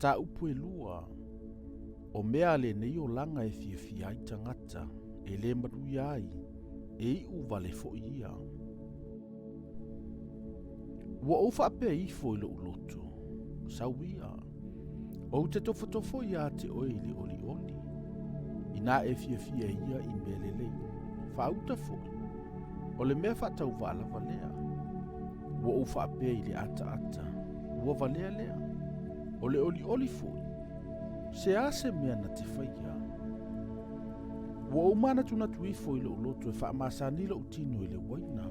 Mataupu e lua, o mea a lenei olaga e fiafia ai tagata, e le manuia ai, e iu vale foi ia. Ua ou faapea ifo i lou loto, sau ia, ou te tofotofo ia te oe i le olioli, inā e fiafia ia i mea lelei, faauta foi, o le mea faatauvaa lava lea. Ua ou faapea i le ataata, ua valea lea, o le olioli foi, se a se mea na te faia? Ua ou manatunatu ifo i lou loto e faamasani lou tino i le uaina.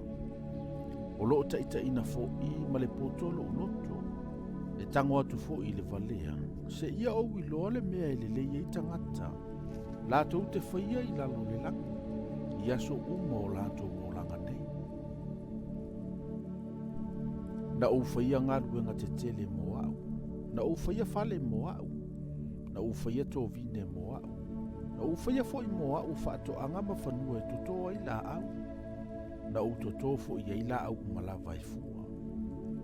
O loo taitaiina foi ma le poto lou loto, e tago atu foi i le valea, seia ou iloa le mea e lelei ai tagata, latou te faia i lalo o le lagi, i aso uma o latou olaga nei. Na ou faia galuega tetele mo au, na ou faia fale mo au, na ou faia tovine mo au, na ou faia foi mo au faatoaga ma fanua e totō ai laau, na ou totō foi ai laau uma lava e fua.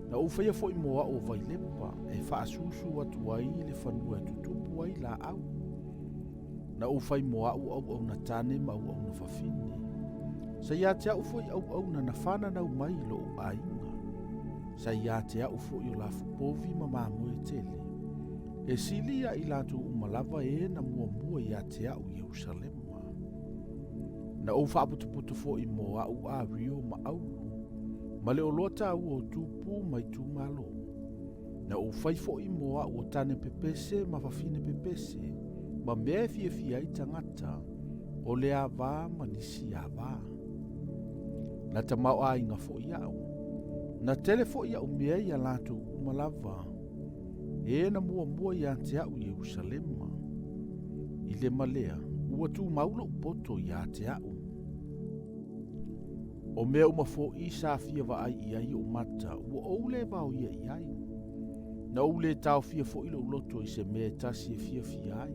Na ou faia foi mo au o vailepa e faasusu atu ai le fanua e tutupu ai laau. Na ou fai mo au auauna tane ma auauna fafine. Sa ia te au foi auauna na fananau mai i lou aiga. Sa ia te au foi o lafupovi ma mamoe tele. E sili ia i latou uma lava e na muamua ia te au i Ierusalema. Na ou faapotopoto foi mo au ario ma aulu, ma le oloa taua o tupu ma itumalo. Na ou fai foi mo au o tane pepese ma fafine pepese, ma mea e fiafia ai tagata, o le ava ma nisi ava. Na tamaoaiga foi au. Na tele foi au mea ia latou uma lava, e na muamua ia te au i Ierusalema. I le malea, ua tumau lou poto ia te au. O mea uma foi sa fia vaai i ai ou mata, ua ou le vaoia i ai. Na ou le taofia foi lou loto i se mea e tasi e fiafia ai.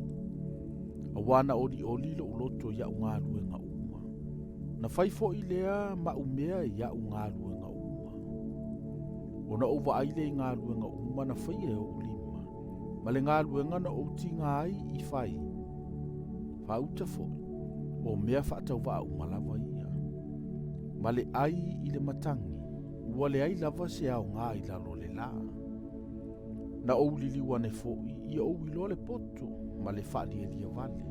Auā na olioli lou loto i au galuega uma. Na fai foi lea ma au mea i au galuega uma. Ona ou vaai lea i galuega uma na faia e ou lima, ma le galuega na ou tiga ai i fai. Faauta foi, o mea faatauvaa uma lava ia. Ma le ai i le matagi, ua leai lava se aoga i lalo o le la. Na ou liliu ane foi, ia ou iloa le poto, ma le faalialia vale,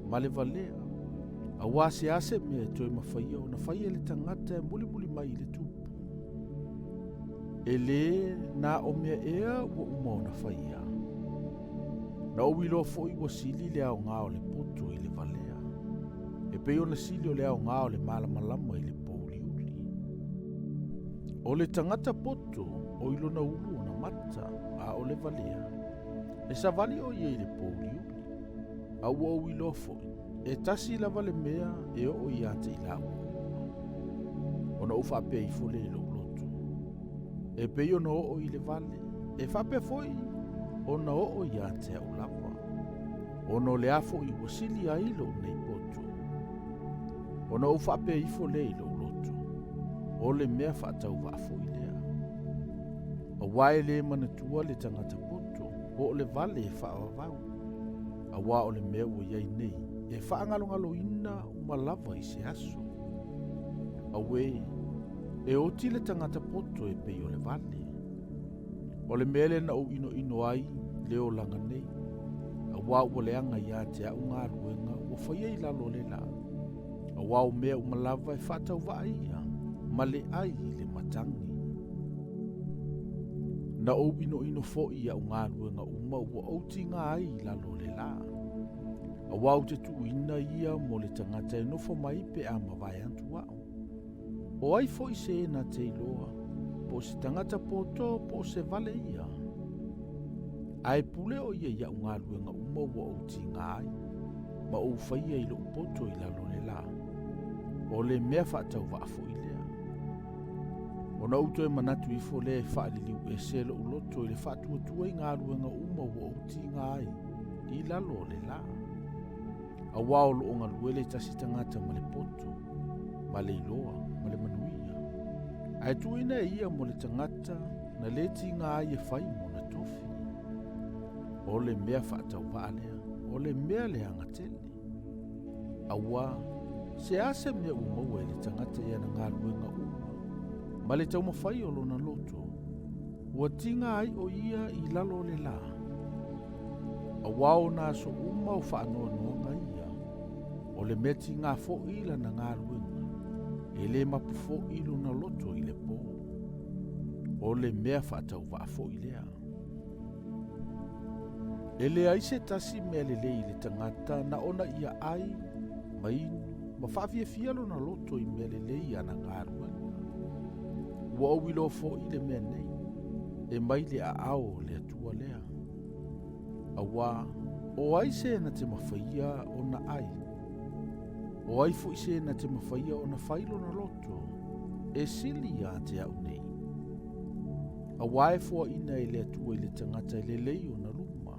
ma le valea, auā se a se mea e toe mafaia ona fai e le tagata e mulimuli mai i le tupu. E lē na o mea ea ua uma ona faia. Na ou iloa foi ua sili le aoga o le poto i le valea, e pei ona sili o le aoga o le malamalama i le pouliuli. O le tagata poto o i lona ulu ona mata, a o le valea, e savali o ia i le pouliuli. A ua ou iloa foi, e tasi lava le mea e oo ia te i laua uma. Ona ou faapea ifo lea i lou loto, e pei ona oo i le vale, e faapea foi ona oo ia te au lava, ona o le a foi ua sili ai lou nei poto. Ona ou faapea ifo lea i lou loto, o le mea faatauvaa foi lea. Auā e le manatua le tagata poto, po o le vale e faavavau, auā o le mea ua i ai nei, e faagalogaloina uma lava i se aso. Auē, e oti le tagata poto e pei o le vale. O le mea lea na ou inoino ai le olaga nei, auā ua leaga ia te au galuega ua faia i lalo o le la, auā o mea uma lava e faatauvaa ia, ma le ai i le matagi. Na ou inoino foi i au galuega uma ua ou tiga ai i lalo o le la, auā ou te tuuina ia mo le tagata e nofo mai pe a mavae atu au. O ai foi se na te iloa, po o se tagata poto po o se vale ia. Ae pule o ia i au galuega uma ua ou tiga ai, ma ou faia i lou poto i lalo o le la. O le mea faatauvaa foi lea. Ona ou toe manatu ifo lea e faaliliu ese lou loto i le faatuatua i galuega uma ua ou tiga ai i lalo o le la. Auā o loo galue le tasi tagata ma le poto, ma le iloa, ma le manuia. Ae tuuina e ia mo le tagata na le tiga ai e fai mona tofi. O le mea faatauvaa lea, o le mea leaga tele. Auā, se a se mea ua maua e le tagata i ana galuega uma, ma le taumafai o lona loto, ua tiga ai o ia i lalo o le lā? Auā o ona aso uma o faanoanoaga ia, o le mea tiga foi lana galuega, e lē mapu foi lona loto i le pō. O le mea faatauvaa foi lea. E leai se tasi mea lelei i le tagata na ona ia ai, ma inu, ma faafiafia lona loto i mea lelei i ana galuega. Ua ou iloa foi le mea nei, e mai le aao o le Atua lea. Auā, o ai se na te mafaia ona ai? O ai foi se na te mafaia ona fai lona loto e sili ia te au nei? Auā e foaina e le Atua i le tagata e lelei ona luma,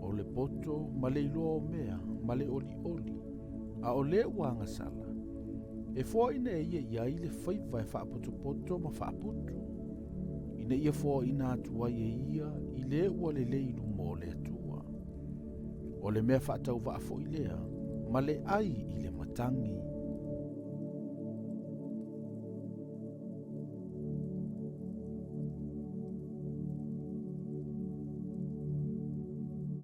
o le poto ma le iloa o mea ma le olioli, a o le ua agasala, e foaina e ia i ai le faiva e faapotopoto ma faaputu, ina ia foaina atu ai e ia i le ua lelei i luma o le Atua. O le mea faatauvaa foi lea, ma le ai i le matagi.